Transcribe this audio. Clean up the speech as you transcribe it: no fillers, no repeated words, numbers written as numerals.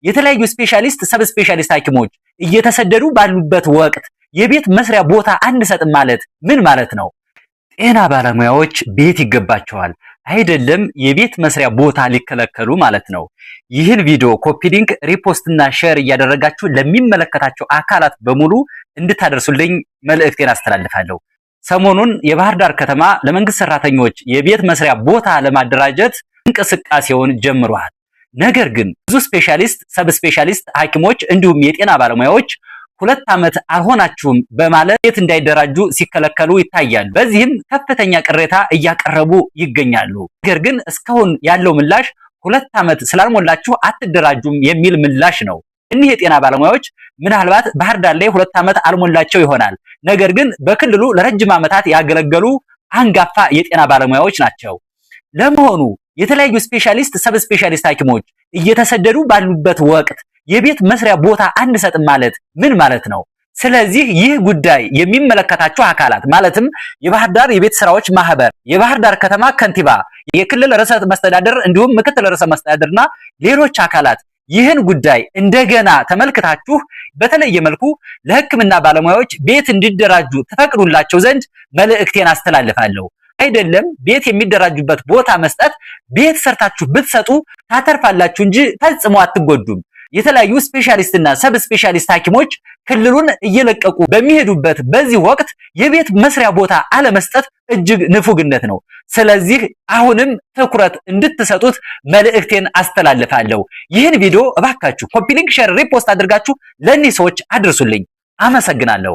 የተለያዩ specialist፣ sub specialist ሐኪሞች እየተሰደዱ ባሉበት ወቅት የቤት መስሪያ ቦታ አንሰጥም ማለት ምን ማለት ነው? ጤና ባለሙያዎች ቤት ይገባቸዋል፣ አይደለም የቤት መስሪያ ቦታ ሊከለከሉ ማለት ነው። ይህን ቪዲዮ copy link፣ repost እና share እያደረጋችሁ ለሚመለከታቸው አካላት በሙሉ እንድታደርሱልኝ መልእክቴን አስተላልፋለሁ። ሰሞኑን የባህር ዳር ከተማ ለመንግስት ሰራተኞች የቤት መስሪያ ቦታ ለማደራጀት እንቅስቃሴውን ጀምሯል። ነገር ግን ብዙ specialist፣ sub specialist ሐኪሞች እንዲሁም የጤና ባለሙያዎች 2 ዓመት አልሆናችሁም በማለት ቤት እንዳይደራጁ ሲከለከሉ ይታያሉ። በዚህም ከፍተኛ ቅሬታ እያቀረቡ ይገኛሉ። ነገር ግን እስካሁን ያለው ምላሽ 2 ዓመት ስላልሞላችሁ አትደራጁም የሚል ምላሽ ነው። እኒህ የጤና ባለሙያዎች ምናልባት ባህር ዳር ላይ 2 ዓመት አልሞላቸው ይሆናል። ነገር ግን በክልሉ ለረጅም ዓመታት ያገለገሉ አንጋፋ የጤና ባለሙያዎች ናቸው። ለመሆኑ የተለያዩ specialist፣ sub specialist ሐኪሞች እየተሰደዱ ባሉበት ወቅት የቤት መስሪያ ቦታ አንሰጥም ማለት ምን ማለት ነው? ስለዚህ ይህ ጉዳይ የሚመለከታቸው አካላት ማለትም የባህር ዳር የቤት ስራዎች ማህበር፣ የባህር ዳር ከተማ ከንቲባ፣ የክልል ርዕሰ መስተዳድር እንዲሁም ምክትል ርዕሰ መስተዳድርና ሌሎች አካላት ይህን ጉዳይ እንደገና ተመልክታችሁ በተለየ መልኩ ለሕክምና ባለሙያዎች ቤት እንዲደራጁ ትፈቅዱላቸው ዘንድ መልእክቴን አስተላልፋለሁ። አይደለም ቤት የሚደራጁበት ቦታ መስጠት፣ ቤት ሰርታችሁ ብትሰጡ ታተርፋላችሁ እንጂ ፈጽሞ አትጎዱም። የተለያዩ specialist ና sub specialist ሐኪሞች ክልሉን እየለቀቁ በሚሄዱበት በዚህ ወቅት የቤት መስሪያ ቦታ አለመስጠት እጅግ ንፉግነት ነው። ስለዚህ አሁንም ትኩረት እንድትሰጡት መልእክቴን አስተላልፋለሁ። ይህን ቪዲዮ እባካችሁ copy link፣ share፣ repost አድርጋችሁ ለእኒህ ሰዎች አድርሱልኝ። አመሰግናለሁ።